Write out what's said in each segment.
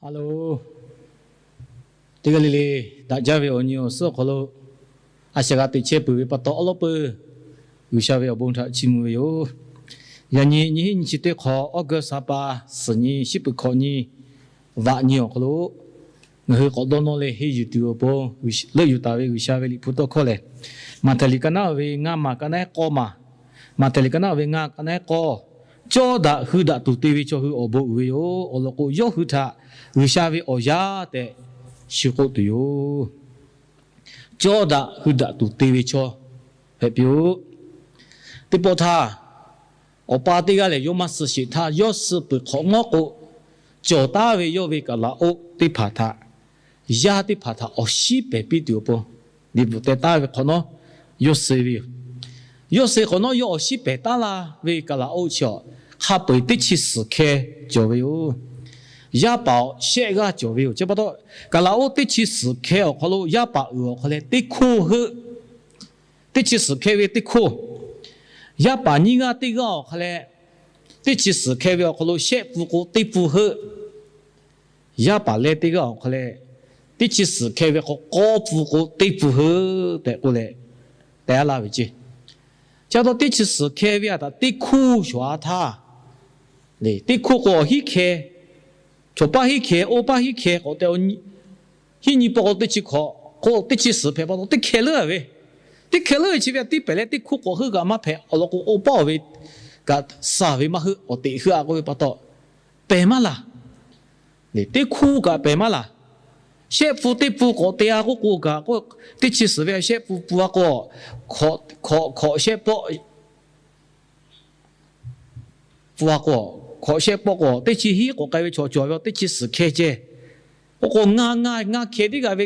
Alo, teˇ g'aˇ le le daꞈ jaˇ ve awˬ nyi awˬ suhˉ awˬ hk'aw lo a shaꞈ g'a teꞈ chehˇ peuˬ ve pa taw awˉ lawˉ peuˬ G'uiˬsha ve awˬ bon htaꞈ chiˇ mvuh ve yoˬ. Yaꞈ nyi nyiˇ hinˉ nyiˇ chi teˇ hk'awꞈ August ha pa suhˍ nyi shiˉ peuˬ hkawꞈ nyi vaꞈ nyi awˬ hk'aw lo ngaˬ hui k'awꞈ dawˇ nawˇ leh henˇ yuˬ tuˬ awˬ pon leuˆ yuˬ taˍ ve G'uiˬsha ve liꞈ hpu tawˇ hkawˇ lehˬ, Maꞈhtehˍ liꞈ ka naˉ ve ngaˇ maˬ ka naˉ k'awˇ maˬ, Maꞈhtehˍ liꞈ ka naˉ ve ngaˇ ka naˉ k'awˇ, Cawˇ daꞈ hui daꞈ tuˬ te ve chaw hui awˬ bon uiˍ ve yoˬ. Awˬ lawn k'o, yawˇ hui htaꞈ G'uiˬsha ve awˬ yaˇ tehꞈ shu k'oˆ tuˬ yoˬ. Cawˇ daꞈ hui daꞈ tuˬ te ve chaw hpehꞈ piˇ-oˆ. Teˇ pawˆ htaˇ, awˬ pa teˇ g'aˇ lehˬ, yawˇ maˇ suh sheˍ htaˇ, yawˇ suh peuˬ hk'awꞈ nawˉ k'o, cawˬ taˉ ve yawˇ ve kaˍlaˍoˆ teˇ hpaˍ htaꞈ, yaˇ teˇ hpaˍ htaꞈ awˬ shinˉ pehˍ piˇ tuˬ awˬ pon, liꞈ bvuhꞈ teh taˉ ve hk'awꞈ nawˉ yawˇ suh ve yoˬ. Yawˇ suh hk'awꞈ nawˉ yawˇ awˬ shinˉ pehˍ taˉ laˇ ve kaˍlaˍoˆ chi awˬ hk'a peu-eˬ teˇ chi suhˍ hkeh cawˬ ve yoˬ. Yaˇ paˍ awˬ shehˆ g'aˇ cawˬ ve yoˬ. Chi pa taw, kaˍlaˍoˆ teˇ chi suhˍ hkeh awˬ hk'aw lo yaˇ paˍ uiˍ awˬ hk'aw leh teˇ hkoˇ heuˆ, teˇ chi suhˍ hkeh ve teˇ hkoˇ, yaˇ paˍ nyiˇ g'aˇ teˇ g'aˇ awˬ hk'aw leh, teˇ chi suhˍ hkeh ve awˬ hk'aw lo shehˆ pfuhˇ k'o teˇ pfuhˇ heuˆ, yaˇ paˍ leh teˇ g'aˇ awˬ hk'aw leh, teˇ chi suhˍ hkeh ve k'awꞈ k'awˇ pfuhˇ k'o teˇ pfuhˇ heuˆ tehꞈ k'oˆ leh, teh laˇ ve ceˇ. Chi pa taw teˇ chi suhˍ hkeh ve htaꞈ teˇ hkoˇ shawˍ-a htaˇ, teˇ hkoˇ k'o awˬ hinˉ hkeh, chaw paˇ hinˉ hkeh, oˇ paˇ hinˉ hkeh k'awꞈ te, hinˉ nyi pawˆ k'o teˇ chi hkawꞈ k'o teˇ chi suhˍ hpehꞈ pa taw teˇ hkeh leuˉ-a ve, teˇ hkeh leuˉ ve chi ve htaꞈ tiˉ pehˍ leh teˇ hkoˇ k'awꞈ heuˆ kaꞈ maˇ hpehꞈ. Awˬ lawn k'o, oˇ paˇ awˬ ve kaꞈ saˍ ve maˇ heuˆ, awˬ teꞈ heuˆ-a k'oˆ ve pa taw, pehˍ maˇ laˬ. Teˇ hkoˇ kaꞈ pehˍ maˇ laˬ. Shehˆ pfuhˇ teˇ pfuhˇ k'awꞈ te-a k'oˆ k'o kaꞈ k'o, teˇ chi suhˍ ve shehˆ pfuhˇ pfuhˇ-a k'o, hkawꞈ, hkawꞈ shehˆ pawˆ pfuhˇ-a k'o, hkawꞈ shehˆ pawˆ k'o teˇ chi hiˉ k'awꞈ k'ai ve chaw cawˬ ve teˇ chi suhˍ hkeh ceh. Oˇ k'o ngaˇ, ngaˇ, ngaˇ hkeh teˇ g'aˇ ve,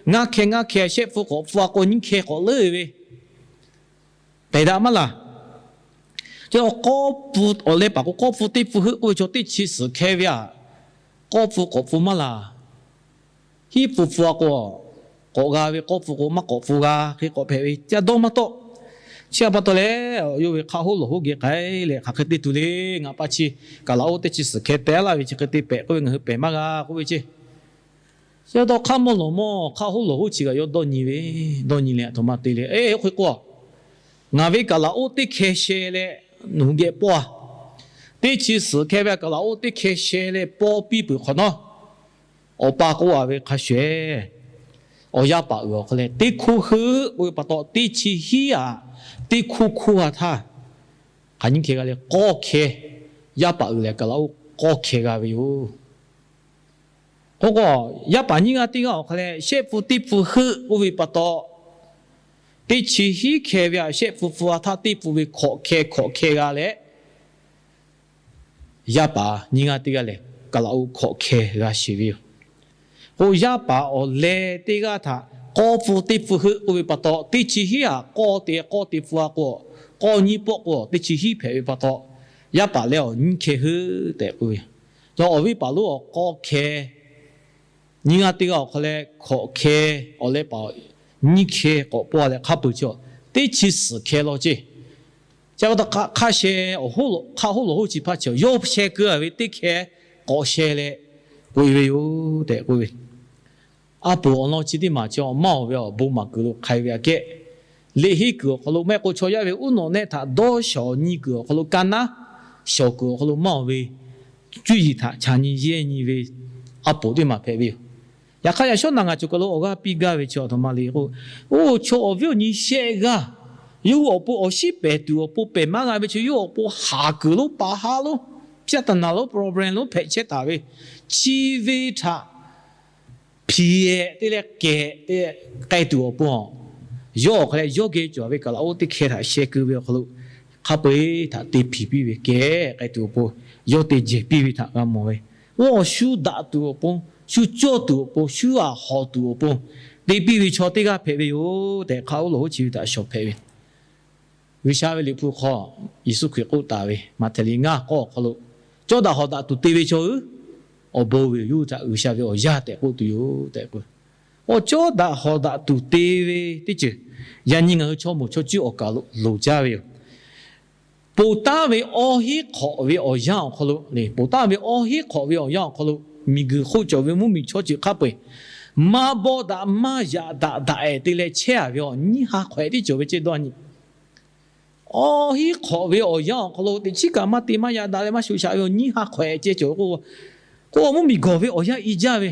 ngaˇ hkeh ngaˇ hkeh shehˆ pfuhˇ k'awꞈ pfuhˇ-a k'o nyiˇ hkeh k'awꞈ leuˉ ve, pehˍ daꞈ maˇ laˬ. Chi k'awˇ pfuhˇ awˬ leh paˍ k'o k'awˇ pfuhˇ teˇ pfuhˇ heuˆ k'oˆ ve chaw teˇ chi suhˍ hkeh ve htaꞈ k'awˇ pfuhˇ k'awꞈ pfuhˇ maˇ laˬ. Hiˉ pfuhˇ pfuhˇ-a k'o, k'awꞈ g'a ve k'awˇ pfuhˇ k'o maˇ k'awꞈ pfuhˇ g'a hk'e k'awꞈ hpehꞈ ve ca dawˇ maˇ tawˆ. Chi htaꞈ pa taw leh, yawˇ ve hk'a hoˉ lawˬ hoˉ geh k'ai leh hk'aˬ hk'e te tuˬ le, ngaˬ pa chi kaˍlaˍoˆ teˇ chi suhˍ hkeh teh laˇ ve chi hk'e te pehˍ k'oˆ ve ngaˬ hui pehˍ maˇ g'a k'oˆ ve ceˇ. Chi pa taw hk'a mawˇ lawˬ mawˇ hk'a hoˉ lawˬ hoˉ chi kaꞈ yawˇ dawˇ nyi ve, dawˇ nyi leh aˬ htoꞈ ma te le, eˬ, oˇ hk'e k'o, ngaˬ ve kaˍlaˍoˆ teˇ hkeh sheh leh nawˬ hui geh pawˇ-a. Teˇ chi suhˍ hkeh ve kaˍlaˍoˆ teˇ hkeh sheh leh pawˇ piˇ peuˬ hk'awꞈ nawˉ, awˬ pa k'oˆ-a ve hk'a shuˍ-eˬ, awˬ yaˇ paˍ uiˍ awˬ hk'aw leh teˇ hkoˇ heuˆ k'oˆ ve pa taw teˇ chi hiˉ-aꞈ, teˇ hkoˇ hkoˇ-a htaˇ, hk'aˬ nyiˇ hkeh g'a leh k'awˇ hkeh, yaˇ paˍ uiˍ leh kaˍlaˍoˆ k'awˇ hkeh g'a ve yoˬ. K'o k'o, yaˇ paˍ nyiˇ g'aˇ teˇ g'aˇ awˬ hk'aw leh shehˆ pfuhˇ teˇ pfuhˇ heuˆ k'oˆ ve pa taw, teˇ chi hiˉ hkeh ve htaꞈ shehˆ pfuhˇ pfuhˇ-a htaˇ teˇ pfuhˇ ve hkawꞈ hkeh hkawꞈ hkeh g'a leh, yaˇ paˍ nyiˇ g'aˇ teˇ g'aˇ lehˬ kaˍlaˍoˆ hkawꞈ hkeh g'a sheˍ ve yoˬ. K'o yaˇ paˍ awˬ leh teˇ g'aˇ htaꞈ k'awˇ pfuhˇ teˇ pfuhˇ heuˆ k'oˆ ve pa taw, teˇ chi hiˉ-aꞈ k'awˇ te k'awˇ te pfuhˇ-a k'o, k'awˇ nyiˇ pawˆ k'o teˇ chi hiˉ hpehꞈ ve pa taw, yaˇ paˍ lehˬ awˬ nyiˇ hkeh heuˆ tehꞈ k'oˆ ve. Yaꞈ awˬ viˉ paˍ lonˉ awˬ k'awˇ hkeh, nyiˇ g'aˇ teˇ g'aˇ awˬ hk'aw leh hkawꞈ hkeh, awˬ leh paˍ nyiˇ hkeh k'awꞈ pawˇ leh hk'a peuˬ chi teˇ chi suhˍ hkeh law ceˇ. Chi pa taw hk'a sheh awˬ hoˉ, hk'a hoˉ lawˬ hoˉ chi hpaˇ chi yawˇ sheh keu-a ve teˇ hkeh k'awꞈ sheh leh k'oꞈ-e ve yoˬ tehꞈ k'oˆ ve. A poˍ awˬ lawn chi teˇ maˬ chi awˬ maˇ awˬ ve awˬ bon maˍ kuiˬ lo hk'ai ve aꞈ kehˉ, liꞈ henˇ kuiˬ awˬ hk'aw lo maˇ heˆ k'o chaw yaˇ ve uˉ nawꞈ nehˆ htaꞈ dawˇ shawˍ nyi kuiˬ awˬ hk'aw lo, ka naˉ shawˍ kuiˬ awˬ hk'aw lo maˇ awˬ ve cuˇ yiˍ htaꞈ chaꞈ nyi yehˇ nyi ve a poˍ teˇ maˬ hpehꞈ ve yoˬ. Yaꞈ hk'aˇ yaꞈ shawˉ naˬ ngaˬ cawˬ kaˬ lo awˬ g'aˇ piˇ gaˇ ve chi aˬ htoꞈ ma le k'o, oˇ chaw awˬ viˉ awˬ nyi shehˆ g'aˇ yawˇ hui awˬ pon awˬ shinˉ pehˍ tuˬ awˬ pon pehˍ maˇ g'a ve chi yawˇ hui awˬ pon haˍ kuiˬ lonˉ, pa haˉ lonˉ, ပြဿနာ lonˉ, problem lonˉ hpehꞈ chehˇ taˍ ve chi ve htaꞈ hpiˍ-ehˍ te leh kehˬ te k'ai tuˬ awˬ pon, yawˇ awˬ hk'aw leh yawˇ geh cawˬ ve kaˍlaˍoˆ teˇ hkeh htaꞈ sheh keu ve awˬ hk'aw lo hk'a peu-eˬ htaꞈ te hpiˍ piˇ ve kehˬ k'ai tuˬ awˬ pon, yawˇ te jehˬ piˇ ve htaꞈ g'a mawˬ ve. Oˇ awˬ shu daꞈ tuˬ awˬ pon, shu cawˇ tuˬ awˬ pon, shu aꞈ hawˍ tuˬ awˬ pon te piˇ ve chaw teˇ g'aˇ hpehꞈ ve yoˬ tehꞈ hk'a oˉ lawˬ hoˉ chi ve htaꞈ shawˍ hpehꞈ ve. G'uiˬsha ve liꞈ hpu hk'aw Yeˍsuˆ Hkriꞈ k'oˆ taˍ ve Maꞈhtehˍ liꞈ ngaˇ k'awˇ awˬ hk'aw lo, cawˇ daꞈ hawˍ daꞈ tuˬ te ve chaw hui awˬ bon ve yoˬ. Yawˇ hui htaꞈ G'uiˬsha ve awˬ yaˇ tehꞈ k'oˆ tuˬ yoˬ tehꞈ k'oˆ. Oˇ cawˇ daꞈ hawˍ daꞈ tuˬ te ve teˇ ceuˬ yaꞈ nyi ngaˬ hui chaw moˍ chaw cuˇ awˬ kaˬ lo loˍ jaˇ ve yoˬ. Ponˬ taˉ ve awˇ heˉ hk'awꞈ ve awˬ yanˇ awˬ hk'aw lo, ponˬ taˉ ve awˇ heˉ hk'awꞈ ve awˬ yanˇ awˬ hk'aw lo, miˬguiˬ hk'oˆ cawˬ ve mvuhˇmiˬ chaw ceuˬ hk'a peu-eˬ maˇ bawˆ daꞈ maˇ yaꞈ daꞈ daꞈ-ehˍ te leh chehˇ-a ve awˬ nyiˇ ha hk'awehꞈ tiˉ cawˬ ve ceh dawˇ nyi. Awˬ hiˉ hk'awꞈ ve awˬ yanˇ awˬ hk'aw lo teꞈ chiˉ kaꞈ maˇ te maˇ yaꞈ daꞈ leh maˇ shuˍ shaꞈ ve awˬ nyiˇ ha hk'awehꞈ ceh cawˬ ve k'o, k'o mvuhˇmiˬ gawˬ ve awˬ yanˇ i jaˇ ve,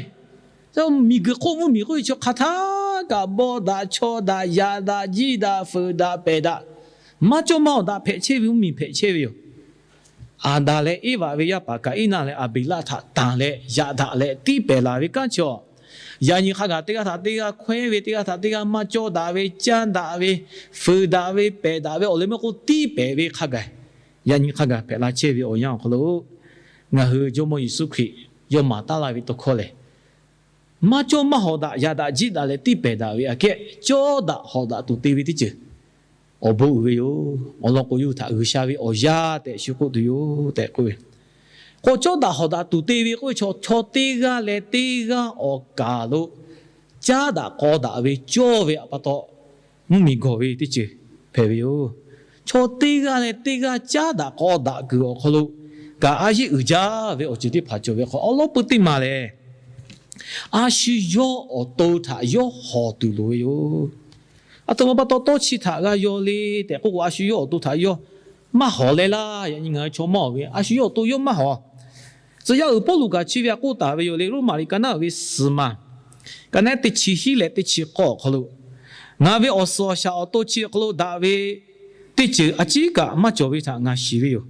miˬguiˬ hk'oˆ mvuhˇmiˬ k'oˆ ve chaw hk'aˬ htaˇ kaꞈ bawˆ daꞈ chaw daꞈ yaꞈ daꞈ jiˇ daꞈ feuˍ daꞈ pehˬ daꞈ, maˇ cawˇ maˇ hawˍ daꞈ hpehꞈ chehˇ ve mvuhˇmiˬ hpehꞈ chehˇ ve yoˬ. Aˍdanˍ leh Eˇvaꞈ ve yaˇ paˍ Kaˍiˉnaˆ leh Aˍbeˍlaˆ htaꞈ tanˬ leh yaꞈ daꞈ leh tiˇ pehˍ laˬ ve kanˉ chaw, yaꞈ nyi hk'a gaˬ teˇ g'aˇ htaꞈ teˇ g'aˇ hkawehˇ ve, teˇ g'aˇ htaꞈ teˇ g'aˇ maˇ cawˇ daꞈ ve, caˇ daꞈ ve, feuˍ daꞈ ve, pehˬ daꞈ ve awˬ leh meuˇ k'oˆ tiˇ pehˍ ve hk'a gaˬ, yaꞈ nyi hk'a gaˬ hpehꞈ la chehˇ ve awˬ yanˇ awˬ hk'aw lo, ngaˬ hui Jawˇmawˇ Yeˍsuˆ Hkriꞈ yawˇ maˍ taˉ laˇ ve tawˇ hkawˇ lehˬ, maˇ cawˇ maˇ hawˍ daꞈ yaꞈ daꞈ jiˇ daꞈ leh tiˇ pehˍ daꞈ ve aꞈ kehˉ, cawˇ daꞈ hawˍ daꞈ tuˬ te ve teˇ ceuˬ awˬ bon uiˍ ve yoˬ. Awˬ lawn k'o, yawˇ hui htaꞈ G'uiˬsha ve awˬ yaˇ tehꞈ shu k'oˆ tuˬ yoˬ tehꞈ k'oˆ ve. K'o cawˇ daꞈ hawˍ daꞈ tuˬ te ve k'oˆ ve chaw, chaw teˇ g'aˇ leh teˇ g'aˇ awˬ kaˍ lo caˉ daꞈ k'aw daꞈ ve cawˇ ve pa taw, mvuhˇmiˬ gawˬ ve teˇ ceuˬ hpehꞈ ve yoˬ. Chaw teˇ g'aˇ leh teˇ g'aˇ caˉ daꞈ k'aw daꞈ kuiˬ awˬ hk'aw lo kaꞈ a yeˇ uiˍ jaˇ ve awˬ ceuˬ teˇ hpaˍ cawˬ ve hk'aw, awˬ lawn peuˬ teˇ maˬ lehˬ, a shu yawˇ awˬ to htaꞈ yawˇ hawˍ tuˬ loˍ ve yoˬ. Aˬ htoꞈ ma pa taw tawˇ chi htaꞈ g'a yaw le tehꞈ k'oˆ k'o, a shu yawˇ awˬ to htaꞈ yawˇ maˇ hawˍ leh laˇ. Yaꞈ nyi ngaˬ hui chaw maˇ hawˍ ve, a shu yawˇ awˬ to yawˇ maˇ hawˍ. Tcuh yaˇ uiˍ Pawˇluꞈ kaꞈ chi ve aꞈ k'oˆ taˍ ve yoˬ le. Roˉmaꞈ liꞈ ka naˉ uiˍ ve suhˍ maˬ, ka naˉ teˇ chi hiˉ leh teˇ chi k'awˇ awˬ hk'aw lo, ngaˬ ve awˬ suhˍ awˬ shaˍ awˬ to chi awˬ hk'aw lo daꞈ ve teˇ ceuˬ a ciˉ kaꞈ maˇ cawˬ ve htaꞈ ngaˬ shiˍ ve yoˬ.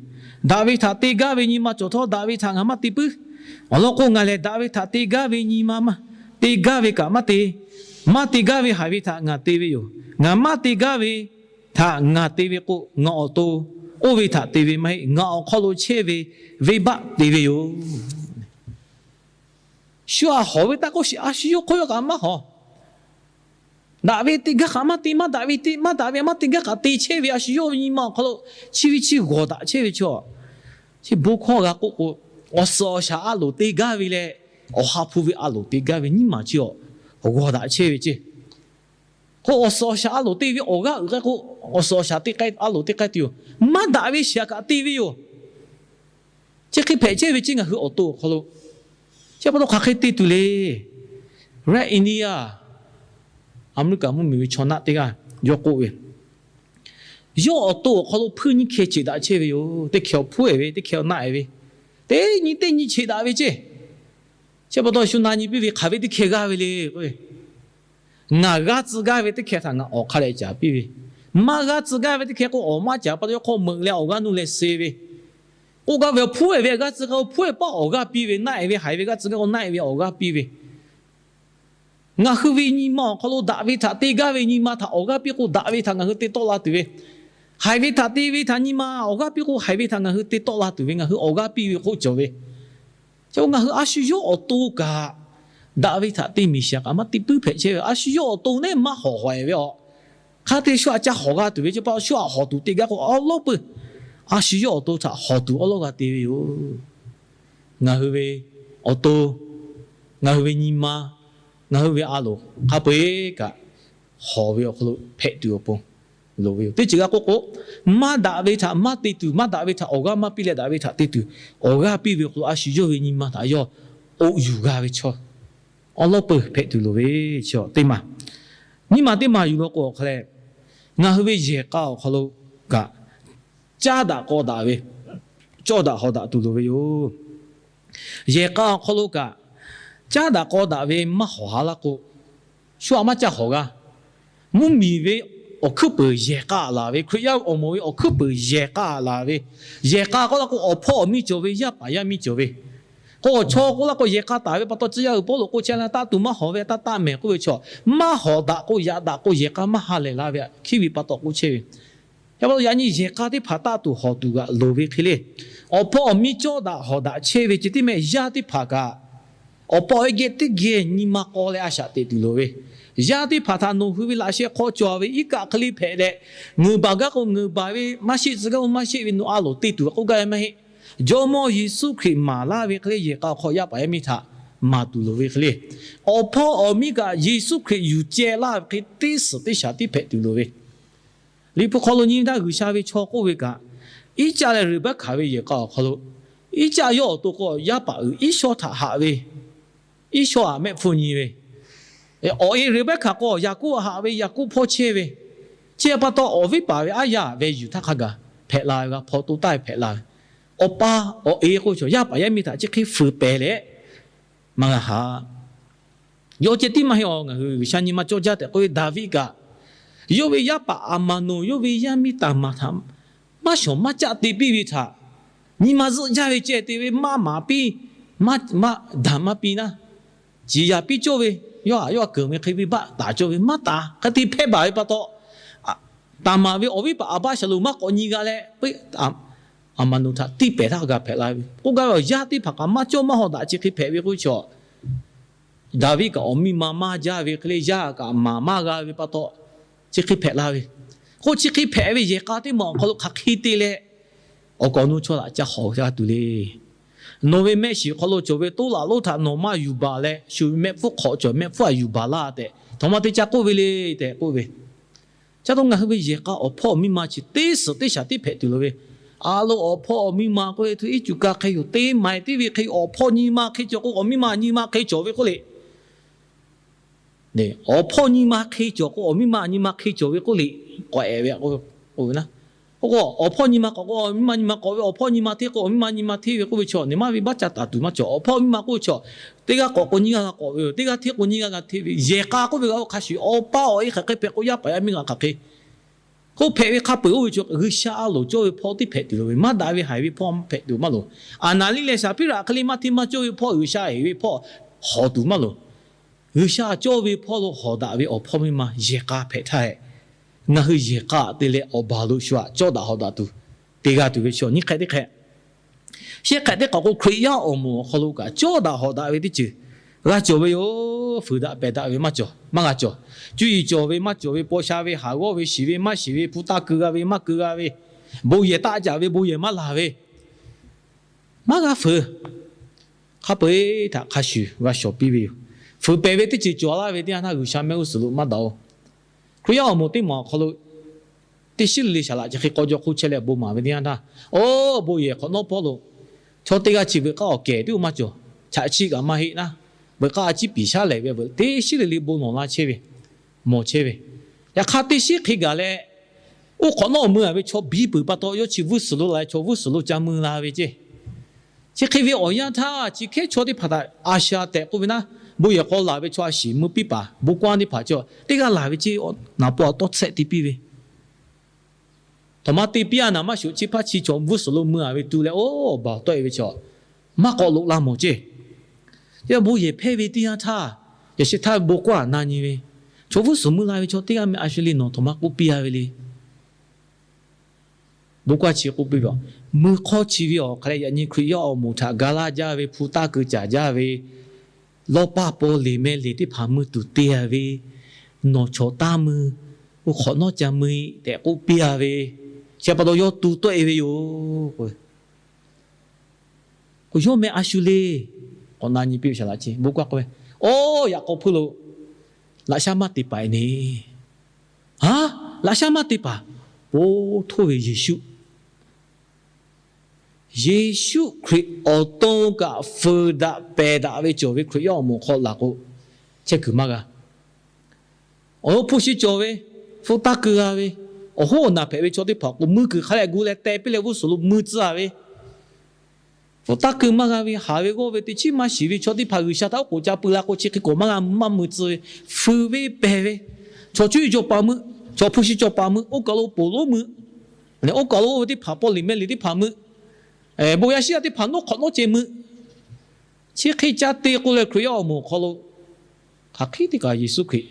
Daꞈ ve htaꞈ te gaˇ ve nyi ma cawˬ htawˇ, daꞈ ve htaꞈ ngaˬ maˇ te puiˉ. Awˬ lawn k'o, ngaˬ lehˬ daꞈ ve htaꞈ te gaˇ ve nyi ma maˇ te gaˇ ve kaꞈ maˇ te, maˇ te gaˇ ve haiˬ ve htaꞈ ngaˬ te ve yoˬ. Ngaˬ maˇ te gaˇ ve htaꞈ ngaˬ te ve k'o, ngaˬ awˬ to oˇ ve htaꞈ te ve maˇ heˆ. Ngaˬ awˬ hk'aw lo chehˇ ve venˇbaˆ te ve yoˬ. Shu aꞈ hawˍ ve taˇ k'oˆ shiˍ, a shu yawˇ hk'oˆ yawˇ kaꞈ maˇ hawˍ. Daꞈ ve te gaˇ kaꞈ maˇ te, maˇ daꞈ ve te, maˇ daꞈ ve maˇ te gaˇ kaꞈ te chehˇ ve a shu yawˇ ve nyi ma awˬ hk'aw lo chi ve chi g'awˬ daꞈ chehˇ ve chaw, chi bon hkawˇ g'a k'oˆ k'o, awˬ suhˍ awˬ shaˍ a loˍ te gaˇ ve leh, awˬ ha hpu ve a loˍ te gaˇ ve nyiˇ maˬ chi awˬ g'awˬ daꞈ chehˇ ve ceˇ. K'o awˬ suhˍ awˬ shaˍ a loˍ te ve awˬ g'aˇ uiˍ k'ai k'o, awˬ suhˍ awˬ shaˍ teˇ k'ai a loˍ teˇ k'ai tuˬ yoˬ. Maˇ daꞈ ve shiˍ kaꞈ te ve yoˬ. Chi hk'e hpehꞈ chehˇ ve ceˇ ngaˬ hui awˬ to awˬ hk'aw lo. Chi pa taw hk'aˬ hk'e te tuˬ le. Red India, Aˍmeˍriˆkaˍ mvuhˇmiˬ ve chaw naˆ teˇ g'aˇ yawˇ k'oˆ ve, yawˇ awˬ to awˬ hk'aw lo hpuiˇ nyiˇ hkeh cheꞈ daꞈ chehˇ ve yoˬ. Teˇ hkeh awˬ hpuˉ-ehˍ ve, teˇ hkeh awˬ naˆ-ehˍ ve, teˇ nyi teˇ nyi cheꞈ daꞈ ve ceˇ. Chi pa taw shu na nyi piˇ ve, hk'aˬ ve teˇ hkeh g'aˇ ve le k'o, ngaˬ g'aˇ tcuh gaˇ ve teˇ hkeh htaꞈ ngaˬ awˬ hk'a dehꞈ caˍ piˇ ve, maˇ g'aˇ tcuh gaˇ ve teˇ hkeh k'o, awˬ maˇ caˍ pa taw yawˇ hk'aw meuꞈ leh awˬ g'aˇ nuˇ leh suh ve. K'oˆ gaˇ ve, awˬ hpuˉ-ehˍ ve g'aˇ tcuh gaˇ, awˬ hpuˉ-ehˍ paˇ awˬ g'aˇ piˇ ve, naˆ-ehˍ ve haiˬ ve g'aˇ tcuh gaˇ k'o, naˆ-ehˍ ve awˬ g'aˇ piˇ ve. Ngaˬ hui ve nyi ma awˬ hk'aw lo daꞈ ve htaꞈ te gaˇ ve nyi ma htaꞈ awˬ g'aˇ piˇ k'o, daꞈ ve htaꞈ ngaˬ hui te tawˆ la tuˬ ve, haiˬ ve htaꞈ te ve htaꞈ nyi ma awˬ g'aˇ piˇ k'o, haiˬ ve htaꞈ ngaˬ hui te tawˆ la tuˬ ve, ngaˬ hui awˬ g'aˇ piˇ ve k'oˆ cawˬ ve. Chi ngaˬ hui a shu yawˇ awˬ to kaꞈ daꞈ ve htaꞈ te miˬ shiˍ kaꞈ maˇ te puiˉ hpehꞈ chehˇ ve, a shu yawˇ awˬ to neˉ maˇ hawˍ hawˍ-ehˍ ve awˬ hk'aˇ te shu aꞈ ca hawˍ g'a tuˬ ve, chi pa shu aꞈ hawˍ tuˬ te gaˇ k'o, awˬ lawn peuˬ a shu yawˇ awˬ to htaꞈ hawˍ tuˬ awˬ lawn g'a te ve yoˬ. Ngaˬ hui ve awˬ to, ngaˬ hui ve nyi ma, ngaˬ hui ve a loˍ hk'a peu-eˬ kaꞈ hawˍ ve awˬ hk'aw lo hpehꞈ tuˬ awˬ pon loˍ ve yoˬ. Teˇ ceuˬ g'a k'oˆ k'o, maˇ daꞈ ve htaꞈ maˇ te tuˬ, maˇ daꞈ ve htaꞈ awˬ g'aˇ maˇ piˇ leh daꞈ ve htaꞈ te tuˬ, awˬ g'aˇ piˇ ve awˬ hk'aw lo a shu yawˇ ve nyi ma htaꞈ yawˇ oꞈ yuˬ g'a ve chaw awˬ lawn peuˬ hpehꞈ tuˬ loˍ ve. Chi teˇ maˬ, nyiˇ maˬ teˇ maˬ yuˬ law k'o awˬ hk'a leh, ngaˬ hui ve yehˬ k'a awˬ hk'aw lo kaꞈ caˉ daꞈ k'aw daꞈ ve, cawˇ daꞈ hawˍ daꞈ tuˬ loˍ ve yoˬ. Yehˬ k'a awˬ hk'aw lo kaꞈ caˉ daꞈ k'aw daꞈ ve maˇ hawˍ ha laˇ k'o, shu aꞈ maˇ caˇ hawˍ g'a. Mvuhˇmiˬ ve awˬ hkuiˉ peuˍ yehˬ k'a laˬ ve, Hkriꞈ yaˇ awˬ moˍ ve awˬ hkuiˉ peuˍ yehˬ k'a laˬ ve, yehˬ k'a k'oˆ laˇ k'o, awˬ hpawˇ awˬ miˇ cawˬ ve, yaˇ paˍ yaˇ miˇ cawˬ ve, k'o awˬ chaw k'oˆ laˇ k'o, yehˬ k'a taˍ ve pa taw, tcuh yaˇ uiˍ Pawˇluꞈ k'oˆ chehˇ laˇ, taˇ tuˬ maˇ hawˍ ve, taˇ taˇ mehˍ k'oˆ ve chaw, maˇ hawˍ daꞈ k'o, yaꞈ daꞈ k'o, yehˬ k'a maˇ ha lehˬ la ve htaꞈ hkiˉ ve pa taw k'oˆ chehˇ ve. Yaꞈ pa taw yaꞈ nyi yehˬ k'a teˇ hpaˍ taˇ tuˬ hawˍ tuˬ g'aꞈ loˍ ve hk'e le, awˬ hpawˇ awˬ miˇ cawˇ daꞈ hawˍ daꞈ chehˇ ve ceh tiˉ mehˆ, yaˇ teˇ hpaˍ kaꞈ awˬ pa awˬ e geh teˇ geh nyi ma k'aw leh a shaꞈ teꞈ tuˬ loˍ ve, yaˇ teˇ hpaˍ htaꞈ nawˬ hui ve laꞈ sheh hk'aw cawˬ ve iˉ kaˆ hk'e le hpehꞈ leh, ngeuˍ baˬ gaˇ k'o ngeuˍ baˬ ve, maˇ sheˆ tcuh gaˇ k'o maˇ sheˆ ve nawˬ a loˍ te tuˬ k'oˆ gaˇ ve maˇ heˆ. Jawˇmawˇ Yeˍsuˆ Hkriꞈ maˍ laˇ ve hk'e le, yehˬ k'a awˬ hk'aw yaˇ paˍ yaˇ miˇ htaꞈ maˍ tuˬ loˍ ve hk'e le, awˬ hpawˇ awˬ miˇ kaꞈ Yeˍsuˆ Hkriꞈ yuˬ ceh laˇ ve hk'e teˇ suhˍ teˇ shaˍ tiˉ hpehꞈ tuˬ loˍ ve, Liꞈ hpu hk'aw lo nyi ve htaˇ G'uiˬsha ve chaw k'oˆ ve kaꞈ, Iˉcaˆ leh Reˍbaˆkaˍ ve yehˬ k'a awˬ hk'aw lo Iˉcaˆ yawˇ awˬ to k'o, yaˇ paˍ uiˍ Iˉsawˇ htaꞈ haꞈ ve, Iˉsawˇ aꞈ mehˆ hpfuhˇ nyi ve, awˬ e Reˍbehˇkaˍ k'o, Yaˍkoˆ htaꞈ haꞈ ve, Yaˍkoˆ hpawˇ chehˇ ve, chi pa taw awˬ viˉ paˍ ve aˉ yaˇ ve yuˬ htaˇ hk'a gaˬ hpehꞈ la ve, g'a hpaw to taˇ ve hpehꞈ la ve, awˬ pa awˬ e k'oˆ ve chaw yaˇ paˍ yaˇ miˇ htaꞈ chi hk'e fuiˍ pehˍ leh maˇ g'a haꞈ. Yawˇ ceh tiˉ maˇ heˆ, ngaˬ hui G'uiˬsha nyi ma cawˇ jaˇ tehꞈ k'oˆ ve Daˍviˆ kaꞈ, yawˇ ve yaˇ paˍ Aˍmaˍnoˍ yawˇ ve yaˇ miˇ Taˍmaˍ htaꞈ maˇ shawˍ maˇ caˆ te piˇ ve htaꞈ, nyi ma zuhˆ jaˇ ve ceh te ve maˇ maˍ piˇ, maˇ daˬ maˇ piˇ naˉ, ciˍ yaˍ piˇ cawˇ ve, yawˇ htaꞈ yawˇ htaꞈ keunˍ ve hk'e venˇbaˆ taˍ cawˇ ve maˇ taˍ. Hk'e te hpehˇ baˬ ve pa taw, Taˍmaˍ ve awˬ viˉ paˍ Aˍbaˇshaˍlonˍ maˇ k'awꞈ nyi g'a leh, Aˍmaˍnoˍ htaꞈ tiˇ pehˍ htaˇ g'a hpehꞈ la ve k'oˆ gaˇ ve awˬ yaˇ teˇ hpaˍ kaꞈ maˇ cawˇ maˇ haw daꞈ chi hk'e hpehꞈ ve k'oˆ ve chaw, Daˍviˆ kaꞈ awˬ miˇ ma maˇ jaˇ ve hk'e le, yaˇ kaꞈ maˍ maˇ g'a ve pa taw, chi hk'e hpehꞈ la ve. K'o chi hk'e hpehꞈ ve yehˬ k'a teˇ maˬ awˬ hk'aw lo hk'aˬ hk'e te leh, awˬ kaˍ awˬ nu chaw htaꞈ ca hawˍ g'a tuˬ le. Nawˬ ve mehˆ shiˍ hk'aw lo cawˬ ve toˉ laꞈ lonˉ htaꞈ nawˬ maˇ yuˬ baˬ leh, shu ve mehˆ hpfuhˇ hk'awꞈ cawˬ mehˆ hpfuhˇ htaꞈ yuˬ baˬ laˇ tehꞈ, htaꞈ ma te ca k'oˆ ve le tehꞈ k'oˆ ve. Chi pa taw ngaˬ hui ve yehˬ k'a awˬ hpawˇ awˬ miˇ ma chi teˇ suhˍ teˇ shaˍ tiˉ hpehꞈ tuˬ loˍ ve. A lo awˬ hpawˇ awˬ miˇ ma k'oˆ ve htu iˉ cuˬ ka hk'e yoˬ, teˇ maˬ teˇ ve hk'e awˬ hpawˇ nyi ma hk'e cawˬ k'o, awˬ miˇ ma nyi ma hk'e cawˬ ve k'oˆ le. Awˬ hpawˇ nyi ma hk'e cawˬ k'o, awˬ miˇ ma nyi ma hk'e cawˬ ve k'oˆ le. K'awꞈ ehˍ ve k'o, awˬ hpawˇ nyi ma k'awꞈ k'o, awˬ miˇ ma nyi ma k'awꞈ ve, awˬ hpawˇ nyi ma hteˇ k'o, awˬ miˇ ma nyi ma hteˇ ve k'oˆ ve chaw, nyi ma ve baˆ ca taˍ tuˬ maˇ cawˬ. Awˬ hpawˇ miˇ ma k'oˆ ve chaw, teˇ g'aˇ k'awꞈ k'o nyiˇ g'aˇ g'a k'awꞈ ve yoˬ, teˇ g'aˇ hteˇ k'o nyiˇ g'aˇ g'a hteˇ ve. Yehˬ k'a k'oˆ ve g'a hk'a shuˍ, awˬ pa awˬ e hk'aˬ hk'e hpehꞈ k'o, yaˇ paˍ yaˇ miˇ g'a hk'aˬ hk'e k'oˆ hpehꞈ ve hk'a peuˬ oˇ ve chaw, G'uiˬsha a loˍ cawˇ ve hpawˇ teˇ hpehꞈ tuˬ loˍ ve, maˇ daꞈ ve haiˬ ve hpawˇ hpehꞈ tuˬ maˇ loˍ. Aˍnaˍliˆ leh Saˍhpiˇraꞈ hk'e le maˇ hteˇ maˇ cawˇ ve hpawˇ, G'uiˬsha heˍ ve hpawˇ hawˍ tuˬ maˇ loˍ. G'uiˬsha cawˇ ve hpawˇ lo hawˍ daꞈ ve awˬ hpawˇ miˇ ma yehˬ k'a hpehꞈ htaˇ hehꞈ, ngaˬ hui yehˬ k'a te leh awˬ baˬ lo shu aꞈ cawˇ daꞈ hawˍ daꞈ tuˬ te g'a tuˬ ve chaw nyiˇ hk'ehꞈ teˇ hk'ehꞈ. Shehˆ hk'ehꞈ teˇ hk'ehꞈ k'o, Hkriꞈ yaˇ awˬ moˍ awˬ hk'aw lo kaꞈ cawˇ daꞈ hawˍ daꞈ ve teˇ ceuˬ g'a cawˬ ve yoˬ. Fuiˍ daꞈ pehˬ daꞈ ve maˇ cawˬ, maˇ g'a cawˬ. Cuˇ yiˍ cawˬ ve maˇ cawˬ ve, paw sha ve, haˍ g'awˇ ve, shiˍ ve maˇ shiˍ ve, hpu taˇ keu g'a ve maˇ keu g'a ve, bon yehˬ taˆ caˍ ve bon yehˬ maˇ laˬ ve, maˇ g'a fuiˍ. Hk'a peu-eˬ htaꞈ hk'a shuˍ g'a shawˍ piˇ ve yoˬ. Fuiˍ pehˬ ve teˇ ceuˬ cawˬ laˇ ve teˇ yanˇ htaˇ, G'uiˬsha mehˆ g'uˇ suhˍ lo maˇ daꞈ-oˬ. Hkriꞈ yaˇ awˬ moˍ teˇ maˬ awˬ hk'aw lo teˇ shiˉ le le shaˍ laꞈ chi hk'e k'aw jaw hk'oˆ chehˇ leh bon maˍ ve teˇ yanˇ htaˇ, oˇ bon yehˬ hk'awꞈ nawˉ pawˇ lo chaw teˇ g'aˇ chi veuꞈ k'aˇ awˬ kehˬ tiˉ oˇ maˇ cawˬ. Chaꞈ chiˆ kaꞈ maˇ heˆ naˉ, veuꞈ k'aˇ a ciˉ piˍ shaˉ lehˬ ve veuꞈ teˇ shiˉ le le bon lawˬ la chehˇ ve, mawˬ chehˇ ve. Yaꞈ hk'aˇ teˇ shiˉ hk'e gaˬ leh, oˇ hk'awꞈ nawˉ mui-a ve chaw biˇ peuˬ pa taw, yawˇ chi g'uˇ suhˍ lo la leh chaw g'uˇ suhˍ lo ca mui la ve ceˇ. Chi hk'e ve awˬ yanˇ htaˇ, chi hkehˉ chaw teˇ hpaˍ htaꞈ a sha tehꞈ k'oˆ ve naˉ, bon yehˬ k'aw laˬ ve chaw a shiˍ mui piˇ paˍ bon k'aˇ teˇ hpaˍ cawˬ teˇ g'aˇ laˬ ve ceˇ, naˍ paw tawˇ tsehˆ te piˇ ve. Htaꞈ ma te piˇ-a naˍ maˇ shoꞈ, chi hpaˇ chi chaw g'uˇ suhˍ lo mui-a ve tu leh, oˇ baˬ tawˆ-e ve chaw maˇ k'awꞈ loꞈ la mawˬ ceˇ. Yaꞈ bon yehˬ hpehˇ ve teˇ yanˇ htaˇ, yaꞈ sheh htaˇ bon k'aˇ na nyi ve, chaw g'uˇ suhˍ mui la ve chaw teˇ g'aˇ meh a shu le nawˬ htaꞈ ma k'oˆ piˇ-a ve le. Bon k'aˇ chi k'oˆ piˇ ve, mui hk'awˇ chi ve awˬ hk'aˬ leh yaꞈ nyi Hkriꞈ yaˇ awˬ moˍ htaꞈ ga laˇ jaˇ ve, hpu taˇ keu caˍ jaˇ ve, lawˇ paˇ paw leˬ meh leˬ teˇ hpaˍ mui tuˬ te-a ve, nawˬ chaw taˇ mui, oˇ hk'awꞈ nawˉ ca mui tehꞈ k'oˆ piˇ-a ve, chi pa taw yawˇ tu tawˆ-e ve yoˬ. K'o yawˇ meh a shu le, k'awꞈ na nyi piˇ ve shaˍ laꞈ chi bon k'aˇ k'oˆ ve, Oˇ, yaꞈ k'aw hpuiˇ lo laꞈ shaˉ maˇ te paˍ-e ne. Haˉ, laꞈ shaˉ maˇ te paˍ, po htoˇ ve Yeˍsuˆ, Yeˍsuˆ Hkriꞈ awˬ to kaꞈ fuiˍ daꞈ pehˬ daꞈ ve cawˬ ve Hkriꞈ yaˇ awˬ moˍ hk'aw laˬ k'o, chehˇ kuiˬ maˇ g'a. Awˬ hpu shi cawˬ ve, hpu taˇ keu g'a ve, awˬ hoˉ awˬ naˬ hpehꞈ ve chaw teˇ hpaˍ k'o, mui kuiˬ hk'a leh gu leh teh piˇ leh g'uˇ suhˍ lo mui tcuh-a ve, hpu taˇ keu maˇ g'a ve, haˍ ve g'awˇ ve teˇ chiˉ maˇ shiˍ ve chaw teˇ hpaˍ G'uiˬsha htaꞈ oˉ k'oˍ ca pui la k'o, chi hk'e k'awꞈ maˇ g'a maˇ mui tcuh ve, fuiˍ ve pehˬ ve, chaw cuˇ yiˍ cawˬ paˍ mui, chaw hpu shi cawˬ paˍ mui, oˇ kaˬ lo ponˬ lonˉ mui, oˇ kaˬ lo oˇ ve teˇ hpaˍ paw leˬ meh leˬ teˇ hpaˍ mui, bon yaˇ shiˉ yaˇ teˇ hpaˍ nawˉ hk'awꞈ nawˉ ceh mui. Chi hk'e ca te k'o leh Hkriꞈ yaˇ awˬ moˍ awˬ hk'aw lo hk'aˬ hk'e te kaꞈ Yeˍsuˆ Hkriꞈ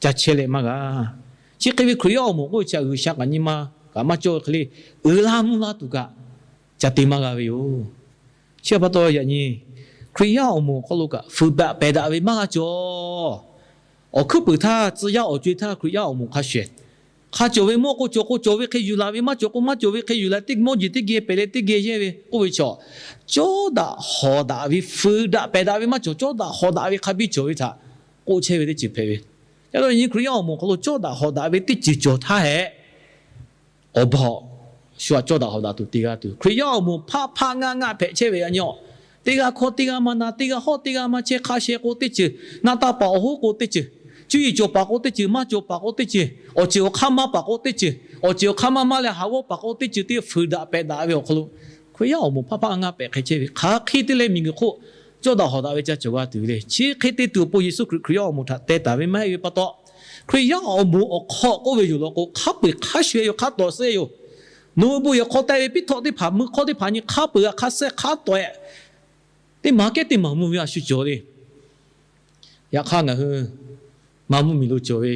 ca chehˇ leh maˇ g'a. Chi hk'e ve Hkriꞈ yaˇ awˬ moˍ k'oˆ ve chi G'uiˬsha kaꞈ nyi ma kaꞈ maˇ cawˇ ve hk'e le, uiˍ la mvuh la tuˬ kaꞈ ca te maˇ g'a ve yoˬ. Chi pa taw yaꞈ nyi Hkriꞈ yaˇ awˬ moˍ awˬ hk'aw lo kaꞈ fuiˍ daꞈ pehˬ daꞈ ve maˇ g'a cawˬ. Awˬ hkuiˉ puiˍ htaˇ, tcuh yaˇ awˬ co-e htaˇ Hkriꞈ yaˇ awˬ moˍ hk'a shuˍ hk'a cawˬ ve mawˇ k'o cawˬ k'o cawˬ ve hk'e yuˬ laˬ ve, maˇ cawˬ k'o maˇ cawˬ ve hk'e yuˬ laˬ, teˇ mawˇ jeˬ teˇ geh pehˬ leh teˇ geh yehˇ ve k'oˆ ve chaw, cawˇ daꞈ hawˍ daꞈ ve, fuiˍ daꞈ pehˬ daꞈ ve maˇ cawˬ, cawˇ daꞈ hawˍ daꞈ ve hk'a biˇ cawˬ ve htaꞈ k'oˆ chehˇ ve teˇ ceuˬ hpehꞈ ve. Yaꞈ nyi Hkriꞈ yaˇ awˬ moˍ awˬ hk'aw lo cawˇ daꞈ hawˍ daꞈ ve teˇ ceuˬ cawˬ htaˇ hehꞈ, awˬ baˬ shu aꞈ cawˇ daꞈ hawˍ daꞈ tuˬ te g'a tuˬ, Hkriꞈ yaˇ awˬ moˍ hpaˆ hpaˆ ngaˆ ngaˆ hpehꞈ chehˇ ve a nyi-awˬ. Teˇ g'aˇ hkawˇ teˇ g'aˇ maˇ na, teˇ g'aˇ hawˉ teˇ g'aˇ maˇ chehˇ, hk'a sheh k'o teˇ ceuˬ, naˆ taˇ paˍ awˬ hoˉ k'o teˇ ceuˬ, cuˇ yiˍ cawˬ paˍ k'o teˇ ceuˬ, maˇ cawˬ paˍ k'o teˇ ceuˬ, awˬ ceuˬ awˬ hk'aˇ maˇ paˍ k'o teˇ ceuˬ, awˬ ceuˬ awˬ hk'aˇ maˇ maˇ leh haˍ g'awˇ paˍ k'o teˇ ceuˬ, teˇ fuiˍ daꞈ pehˬ daꞈ ve awˬ hk'aw lo Hkriꞈ yaˇ awˬ moˍ hpaˆ hpaˆ ngaˆ ngaˆ pehꞈ hk'e chehˇ ve, hk'aˬ hk'e te leh miˬ guiˬ hk'oˆ cawˇ daꞈ hawˍ daꞈ ve ca cawˬ g'a tuˬ ve le. Chi hk'e te tuˬ awˬ pon Yeˍsuˆ Hkriꞈ Hkriꞈ yaˇ awˬ moˍ htaꞈ teh taˍ ve maˇ heˆ ve pa taw, Hkriꞈ yaˇ awˬ moˍ awˬ hk'aw k'oˆ ve yoˬ law k'o, hk'a peu-eˬ hk'a shuˍ-e yoˬ, hk'a tawˍ suh-e yoˬ. Nawˬ hui bon yehˬ hk'aw teh ve piˉ htawꞈ teˇ hpaˍ, mui hk'awˇ teˇ hpaˍ nyi hk'a peu-eˬ htaꞈ hk'a suh-e hk'a tawˍ-e, teˇ maˬ kehˉ teˇ maˬ mvuh ve a shu cawˬ le. Yaꞈ hk'aˇ ngaˬ hui maˇ mvuhˇmiˬ lo cawˬ ve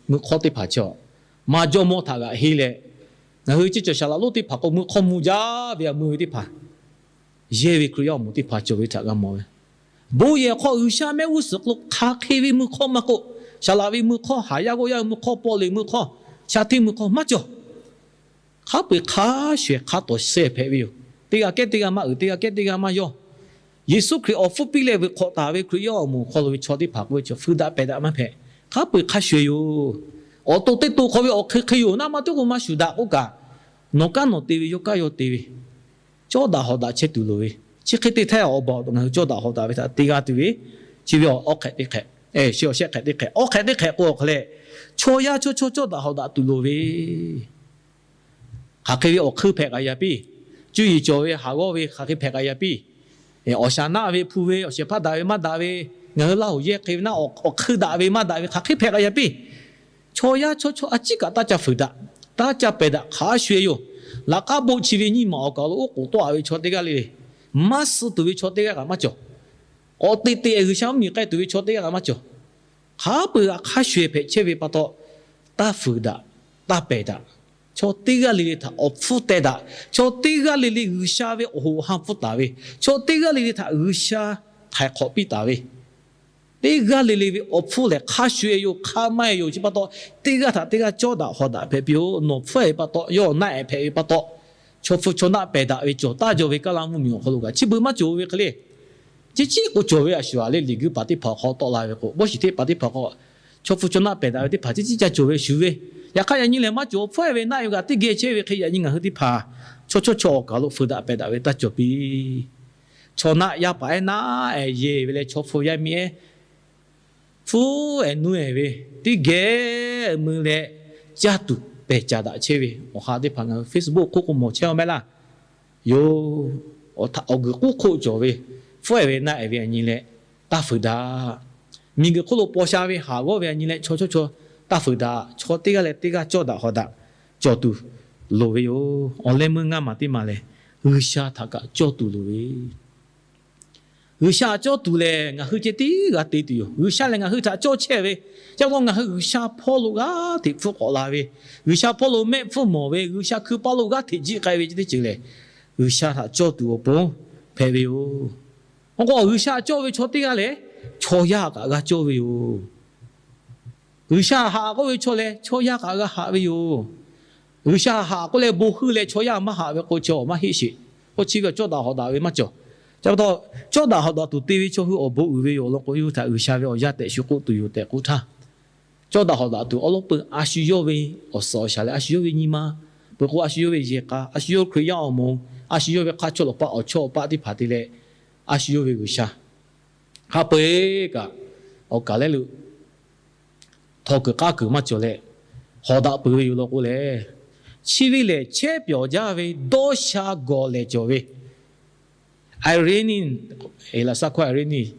mui hk'awˇ teˇ hpaˍ chaw, maˇ jawˇ mawˇ htaꞈ g'aꞈ henˇ leh, ngaˬ hui ceˇ cawˬ saˍ laꞈ lonˉ teˇ hpaˍ k'o mui hk'awˇ mvuh jaˇ ve a mui ve teˇ hpaˍ, yehˇ ve Hkriꞈ yaˇ awˬ moˍ teˇ hpaˍ cawˬ ve htaꞈ g'a mawˬ ve. Bon yehˬ hk'aw G'uiˬsha mehˆ g'uˇ suhˍ k'o hk'aˬ hk'e ve mui hk'awˇ maˇ k'oˆ, saˍ laꞈ ve mui hk'awˇ, haˍ yaˇ g'awˇ yaˇ ve mui hk'awˇ, paw leꞈ mui hk'awˇ, sha hteˇ mui hk'awˇ maˇ cawˬ. Hk'a peu-eˬ hk'a shuˍ-e hk'a tawˍ suh-e hpehꞈ ve yoˬ. Teˇ g'aˇ kehˉ teˇ g'aˇ maˇ uiˍ, teˇ g'aˇ kehˉ teˇ g'aˇ maˇ yawˇ. Yeˍsuˆ Hkriꞈ awˬ hpfuhˇ piˇ leh vuiˬ hk'awꞈ taˍ ve Hkriꞈ yaˇ awˬ moˍ hk'aw lo ve chaw teˇ hpaˍ k'oˆ ve chaw fuiˍ daꞈ pehˬ daꞈ maˇ hpehꞈ. Hk'a peu-eˬ hk'a shuˍ-e yoˬ. Awˬ to teˇ to hk'aw ve awˬ hk'e hk'e yoˬ naˆ maˇ tuˉ k'o maˇ shuˍ daꞈ k'oˆ kaꞈ, nawˬ kaˉ nawˬ te ve yawˇ kaˇ yawˇ te ve, cawˇ daꞈ hawˍ daꞈ chehˇ tuˬ loˍ ve. Chi hk'e te htaˇ awˬ baˬ ngaˬ hui cawˇ daꞈ hawˍ daꞈ ve htaꞈ te g'a tuˬ ve, chi ve awˬ hk'ehꞈ teˇ hk'ehꞈ, sheh awˬ shehˆ hk'ehꞈ teˇ hk'ehꞈ, awˬ hk'ehꞈ teˇ hk'ehꞈ k'o awˬ hk'e leh, chaw yaˇ chaw chaw cawˇ daꞈ hawˍ daꞈ tuˬ loˍ ve hk'aˬ hk'e ve awˬ hk'eun hpehꞈ k'ai ya piˇ. Cuˇ yiˍ cawˬ ve haˍ g'awˇ ve hk'aˬ hk'e hpehꞈ k'ai ya piˇ. Awˬ shaˍ naˆ ve hpu ve, awˬ shehˍ hpaˇ daꞈ ve maˇ daꞈ ve, ngaˬ hui Laˇ hoˍ yehˇ hk'e ve naˆ awˬ hk'eun daꞈ ve maˇ daꞈ ve hk'aˬ hk'e hpehꞈ k'ai ya piˇ. Chaw yaˇ chaw chaw a ciˉ kaꞈ taˇ ca fuiˍ daꞈ, taˇ ca pehˬ daꞈ hk'a shuˍ-e yoˬ. Laꞈ k'aˉ bon chi ve nyiˇ maˬ awˬ kaˍ lo oˉ k'oˍ tawˆ-a ve chaw teˇ g'aˇ le le, maˇ suh tuˬ ve chaw teˇ g'aˇ kaꞈ maˇ cawˬ. K'awꞈ teꞈ teꞈ G'uiˬsha mvuhˇmiˬ k'ai tuˬ ve chaw teˇ g'aˇ kaꞈ maˇ cawˬ. Hk'a peu-eˬ hk'a shuˍ-e hpehꞈ chehˇ ve pa taw, taˇ fuiˍ daꞈ, taˇ pehˬ daꞈ. Chaw teˇ g'aˇ le le htaꞈ awˬ hpfuhˇ teh daꞈ, chaw teˇ g'aˇ le le G'uiˬsha ve awˬ hoꞈ awˬ ha pfuhˇ taˍ ve, chaw teˇ g'aˇ le le htaꞈ G'uiˬsha htaiˍ hk'awꞈ piˇ taˍ ve, teˇ g'aˇ le le ve awˬ hpfuhˇ lehˬ hk'a shuˍ-e yoˬ, hk'a maˇ-e yoˬ. Chi pa taw, teˇ g'aˇ htaꞈ teˇ g'aˇ cawˇ daꞈ hawˍ daꞈ hpehꞈ piˇ-oˬ. Nawˬ hpfuhˇ-e ve pa taw, yawˇ naˆ-e hpehꞈ ve pa taw, chaw hpu chaw naˆ pehˬ daꞈ ve cawˬ taˇ jaw ve Kaˇlaˇ mvuhˇmiˬ awˬ hk'aw lo kaꞈ chi beuꞈ maˇ cawˬ ve hk'e le. Chi ciˉ k'o cawˬ ve a shuˍ-a le. Liꞈ guiˇ paˍ teˇ hpaˍ awˬ hk'aw tawˆ la ve k'o, Bawˇshiˍ teˇ paˍ teˇ hpaˍ k'o, chaw hpu chaw naˆ pehˬ daꞈ ve teˇ hpaˍ chi ciˉ ca cawˬ ve shuˍ ve. Yaꞈ hk'aˇ yaꞈ nyi lehˬ maˇ cawˬ. Hpfuhˇ-e ve naˆ-e ve kaꞈ teˇ geh chehˇ ve hk'e yaꞈ nyi ngaˬ hui teˇ hpaˍ chaw chawˇ chaw awˬ kaˍ lo fuiˍ daꞈ pehˬ daꞈ ve taˇ cawˬ piˇ. Chaw naˆ yaˇ paˍ ehˉ naˆ-e yehˬ ve leh chaw hpu yaˇ miˇ ehˉ hpfuhˇ-e nuˇ-e ve, teˇ geh mui leh caˇ tuˬ pehˬ caˍ daꞈ chehˇ ve awˬ ha teˇ hpaˍ ngaˬ hui Facebook hk'oˆ k'o mawˬ chehˇ-a mehˆ laˇ. Yoˬ. Awˬ guiˬ k'oˆ hk'oˆ cawˬ ve, hpfuhˇ-e ve naˆ-e ve a nyi leh taˇ fuiˍ daꞈ. Miˬ guiˬ hk'oˆ lo paw sha ve haˍ g'awˇ ve a nyi leh chaw chawˇ chaw taˇ fuiˍ daꞈ. Chaw teˇ g'aˇ leh teˇ g'aˇ cawˇ daꞈ hawˍ daꞈ cawˬ tuˬ loˍ ve yoˬ. Awˬ leh meuˇ ngaˇ maˬ teˇ maˬ lehˬ, G'uiˬsha htaꞈ kaꞈ cawˇ tuˬ loˍ ve G'uiˬsha cawˇ tuˬ lehˬ, ngaˬ hui ceh tiˉ g'a te tuˬ yoˬ. G'uiˬsha lehˬ ngaˬ hui htaꞈ cawˇ chehˇ ve, ca taw ngaˬ hui G'uiˬsha hpawˇ lo g'aˇ hteꞈ hpfuhˇ k'awꞈ la ve, G'uiˬsha hpawˇ lo mehˆ hpfuhˇ mawˬ ve, G'uiˬsha hkui paˇ lo g'aˇ hteꞈ jiˆ k'ai ve ceh teˇ ceuˬ lehˬ, G'uiˬsha htaꞈ cawˇ tuˬ awˬ pon hpehꞈ ve yoˬ. Awˬ k'o G'uiˬsha cawˇ ve chaw teˇ g'aˇ lehˬ, chaw yaˇ kaꞈ g'a cawˇ ve yoˬ. G'uiˬsha haꞈ k'oˆ ve chaw lehˬ, chaw yaˇ kaꞈ g'a haꞈ ve yoˬ. G'uiˬsha haꞈ k'oˆ leh bon heuˆ leh chaw yaˇ maˇ haꞈ ve k'o, chaw maˇ heˆ sheˍ. K'o chi ve cawˇ daꞈ hawˍ daꞈ ve maˇ cawˬ. Ca pa taw, cawˇ daꞈ hawˍ daꞈ tuˬ te ve chaw hui awˬ bon uiˍ ve yoˬ law k'o, yawˇ hui htaꞈ G'uiˬsha ve awˬ yaˇ tehꞈ shu k'oˆ tuˬ yoˬ tehꞈ k'oˆ htaˇ, cawˇ daꞈ hawˍ daꞈ tuˬ awˉ lawˉ peu a shu yawˇ ve awˬ suhˍ awˬ shaˍ leh a shu yawˇ ve nyi ma, peuˬ k'o a shu yawˇ ve yehˬ k'a, a shu yawˇ Hkriꞈ yaˇ awˬ moˍ, a shu yawˇ ve hk'a chawˇ lawˬ paˆ awˬ chawˇ awˬ paˆ teˇ hpaˍ te leh, a shu yawˇ ve G'uiˬsha hk'a peu-eˬ kaꞈ awˬ kaˍ lehˉ lo htaw kuiˬ k'aˉ kuiˬ maˇ cawˬ leh, hawˍ daꞈ peuˬ ve yoˬ law k'o lehˬ, chi ve lehˬ chehˇ pyawˬ jaˇ ve dawˇ sha gawˬ lehˍ cawˬ ve Iˍrenˍ, Eˍlaˍsaˆ hkawˇ Iˍrenˍ,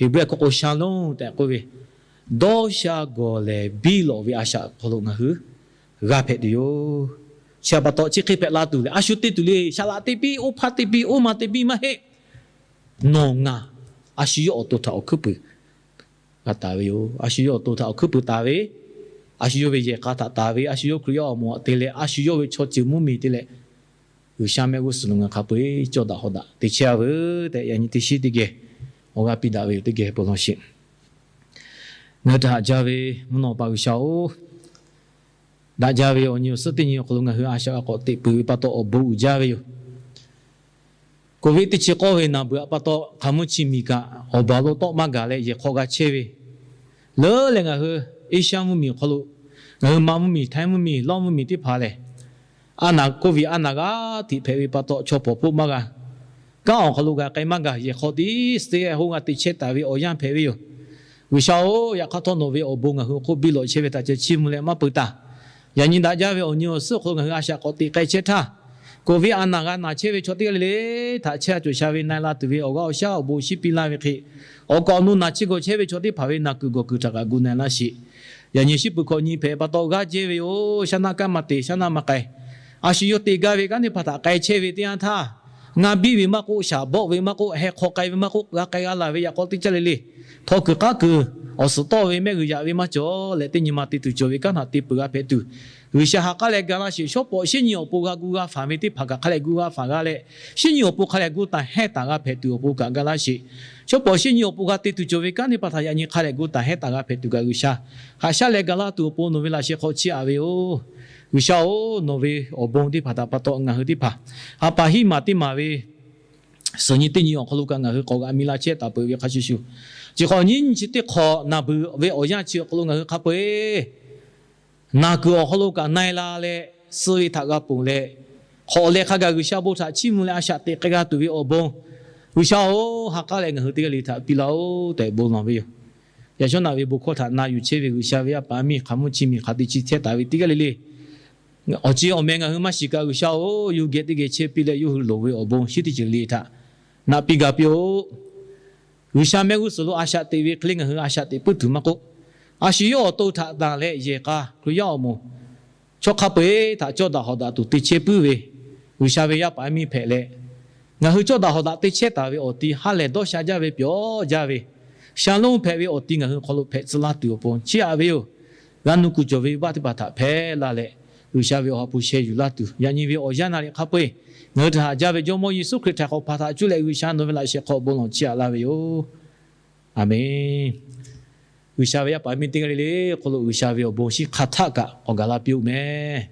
Heˍbrehˇ hkawˇ k'o shalom tehꞈ k'oˆ ve, dawˇ sha gawˬ lehˍ biˇ lawꞈ ve a shaꞈ hk'aw lo ngaˬ hui g'a hpehꞈ tuˬ yoˬ. Chi pa taw chi hk'e hpehꞈ la tuˬ lehˬ, a shu te tuˬ le. Shaˍ laꞈ te piˇ, oˇ hpaˇ te piˇ, oˇ ma te piˇ maˇ heˆ. Nawˬ ngaˬ a shu yawˇ awˬ to htaꞈ awˬ hkuiˉ puiˍ g'a taˍ ve yoˬ. A shu yawˇ awˬ to htaꞈ awˬ hkuiˉ puiˍ taˍ ve, a shu yawˇ ve yehˬ k'a htaꞈ taˍ ve, a shu yawˇ Hkriꞈ yaˇ awˬ moˍ htaꞈ te leh, a shu yawˇ ve chaw ceuˬ mvuhˇmiˬ te leh, G'uiˬsha mehˆ g'uˇ suhˍ lo ngaˬ hk'a peu-eˬ cawˇ daꞈ hawˍ daꞈ te chehˇ-a veuˬ tehꞈ, yaꞈ nyi teˇ shiˉ teˇ geh awˬ g'aˇ piˇ daꞈ ve yoˬ. Teˇ geh bon law sheˍ. Ngaˬ hui htaꞈ haꞈ jaˇ ve mvuhˇ naw pa G'uiˬsha-oˬ, daꞈ jaˇ ve awˬ nyi awˬ suhˉ teˇ nyi awˬ hk'aw lo ngaˬ hui a shaꞈ g'a k'awꞈ teꞈ peuˬ ve pa taw awˬ bon uiˍ jaˇ ve yoˬ. Covid teˇ chi k'awˇ ve naˬ beuꞈ pa taw hk'aˬ mvuhˇ chi miˬ kaꞈ awˬ baˬ lo tawˆ maˇ gaˬ leh yehˬ hk'aw g'a chehˇ ve, leuˉ leh ngaˬ hui Asia mvuhˇmiˬ awˬ hk'aw lo ngaˬ hui Ma mvuhˇmiˬ, Htaiˇ mvuhˇmiˬ, Lawˇ mvuhˇmiˬ teˇ hpaˍ lehˬ, a naˍ, COVID a naˍ g'aˇ tiꞈ hpehꞈ ve pa taw, chaw hpawnˬ hpoˆ maˇ g'a. Kanˉ awˬ hk'aw lo g'a k'ai maˇ gaˬ. Yehˬ hk'aw tiˉ suh teˇ g'aˇ hoˆ g'a te chehˇ taˍ ve awˬ yanˇ hpehꞈ ve yoˬ. G'uiˬsha-oˬ, yaꞈ hk'aˇ htawˇ nawˬ ve awˬ bon ngaˬ hui awˬ hk'oˆ biˇ lawꞈ chehˇ ve htaꞈ ca chiˇ mvuh leh maˇ peuˬ taˍ. Yaꞈ nyi daꞈ jaˇ ve awˬ nyi awˬ suhˉ awˬ hk'aw lo ngaˬ hui a shaꞈ k'awꞈ teꞈ k'ai chehˇ htaˇ, COVID a naˍ g'a naˬ chehˇ ve chaw teˇ g'aˇ le le htaꞈ chehˇ a cawˬ sha ve na e la tuˬ ve awˬ g'aˇ awˬ shaˉ awˬ bon shinˉ piˇ laˇ ve hk'e, awˬ k'awꞈ awˬ nu naˬ chehˇ gawˬ chehˇ ve chaw teˇ hpaˍ ve naˬ kuiˬ gawˬ kuiˬ htaꞈ kaꞈ gu na e laˇ sheˍ. Yaꞈ nyi shiˉ peuˬ hkawꞈ nyi hpehꞈ pa taw g'aˇ jehˇ ve yoˬ. Shaˉ naˆ kanˉ maˇ te, shaˉ naˆ maˇ k'ai. A shu yawˇ te gaˇ ve kanˉ teˇ hpaˍ htaꞈ k'ai chehˇ ve teˇ yanˇ htaˇ, ngaˇ biˇ ve maˇ k'oˆ, shaˍ bawˆ ve maˇ k'oˆ, heh hk'aw k'ai ve maˇ k'oˆ, g'a k'ai g'a laˬ ve yaꞈ k'aw teˇ caˇ le le, hpaw kuiˬ k'aˉ kuiˬ, awˬ suhˍ tawˆ ve mehˆ g'uiˬ yaꞈ ve maˇ cawˬ leh, teˇ nyi ma te tuˬ cawˬ ve kanˉ htaꞈ te peuˬ g'a hpehꞈ tuˬ, G'uiˬsha ha k'aˉ leh ga laˇ sheˍ. Shawˉ pawˍ shinˉ nyi awˬ pon g'a gu g'a fanˬ ve teˇ hpaˍ kaꞈ hk'a leh gu g'a fanˬ g'a leh, shinˉ nyi awˬ pon hk'a leh gu taˍ hehnˇ taˍ g'a hpehꞈ tuˬ awˬ pon kaꞈ ga laˇ sheˍ. Shawˉ pawˍ shinˉ nyi awˬ pon g'a te tuˬ cawˬ ve kanˉ teˇ hpaˍ htaꞈ yaꞈ nyi hk'a leh gu taˍ hehnˇ taˍ g'a hpehꞈ tuˬ kaꞈ G'uiˬsha haꞈ shaˉ leh ga laˇ tuˬ awˬ pon nawˬ ve laꞈ sheh hk'aw chiˇ aꞈ ve yoˬ. G'uiˬsha-oˬ, nawˬ ve awˬ bon teˇ hpaˍ htaꞈ pa taw ngaˬ hui teˇ hpaˍ ha pa hiˉ maˬ teˇ maˬ ve suhˍ nyi teˇ nyi awˬ hk'aw lo kaꞈ ngaˬ hui k'awꞈ g'aꞈ mi la chehˇ taˍ peuˬ ve hk'a shuˍ shuˍ, chi hk'awꞈ nyiˇ nyi chi teˇ hk'awꞈ naˬ beuˬ ve awˬ yanˇ chi awˬ hk'aw lo ngaˬ hui hk'a peu-eˬ naˬ kuiˬ awˬ hk'aw lo kaꞈ na e la leh, suh ve htaꞈ g'a ponˬ leh, hk'awꞈ leh hk'a gaˬ G'uiˬsha bon htaꞈ chiˇ mvuh leh a shaꞈ teꞈ k'ai g'a tuˬ ve awˬ bon, G'uiˬsha-oˬ, ha k'aˉ leh ngaˬ hui teˇ g'aˇ le htaꞈ piˇ laˇ-oˆ tehꞈ bon lawˬ ve yoˬ. Yaꞈ shawˉ naꞈ ve bon hkawˇ htaꞈ na yuˬ chehˇ ve G'uiˬsha ve yaˇ paˍ yaˇ miˇ hk'a mvuhˇ chi miˬ hk'a te chi chehˇ taˍ ve teˇ g'aˇ le le, awˬ ceuˬ awˬ meh ngaˬ hui maˇ shiˍ kaꞈ G'uiˬsha-oˬ, yawˇ geh teˇ geh chehˇ piˇ leh yawˇ hui loˍ ve awˬ bon shinˉ teˇ ceuˬ le htaꞈ naꞈ piˇ ga piˇ-oˆ. G'uiˬsha mehˆ g'uˇ suhˍ lo a shaꞈ teꞈ ve hk'e le ngaˬ hui a shaꞈ teꞈ puiˉ tuˬ maˇ k'oˆ, a shu yawˇ awˬ to htaꞈ tanˬ leh yehˬ k'a Hkriꞈ yaˇ awˬ moˍ chaw hk'a peu-eˬ htaꞈ cawˇ daꞈ hawˍ daꞈ tuˬ te chehˇ puiˉ ve G'uiˬsha ve yaˇ paˍ yaˇ miˇ hpehꞈ leh, ngaˬ hui cawˇ daꞈ hawˍ daꞈ te chehˇ taˍ ve awˬ ti ha lehˬ dawˇ sha jaˇ ve pyawˇ jaˇ ve, sha lonˉ hpehꞈ ve awˬ ti ngaˬ hui hk'aw lo hpehꞈ tcuh laˇ tuˬ awˬ pon chiˇ aꞈ ve yoˬ. G'a nu kuˬ cawˬ ve venˇbaˆ teˇ hpaˍ htaꞈ hpehˇ laˇ leh, G'uiˬsha ve awˬ ha hpu sheh yuˬ laˇ tuˬ, yaꞈ nyi ve awˬ yanˇ na leh hk'a peu-eˬ ngaˬ hui htaꞈ haꞈ jaˇ ve Jawˇmawˇ Yeˍsuˆ Hkriꞈ htaiˍ hk'awꞈ hpaˍ htaꞈ cuˇ leh G'uiˬsha nawˬ ve laꞈ sheh hk'aw bon lawˬ chiˇ aꞈ laˇ ve yoˬ. Aˬmenˍ. G'uiˬsha ve yaˇ paˍ miˇ teˇ g'aˇ le le hk'aw lo G'uiˬsha ve awˬ bon shinˉ hk'a htaˆ kaꞈ k'awꞈ gaˬ la piˇ-oˆ mehˍ.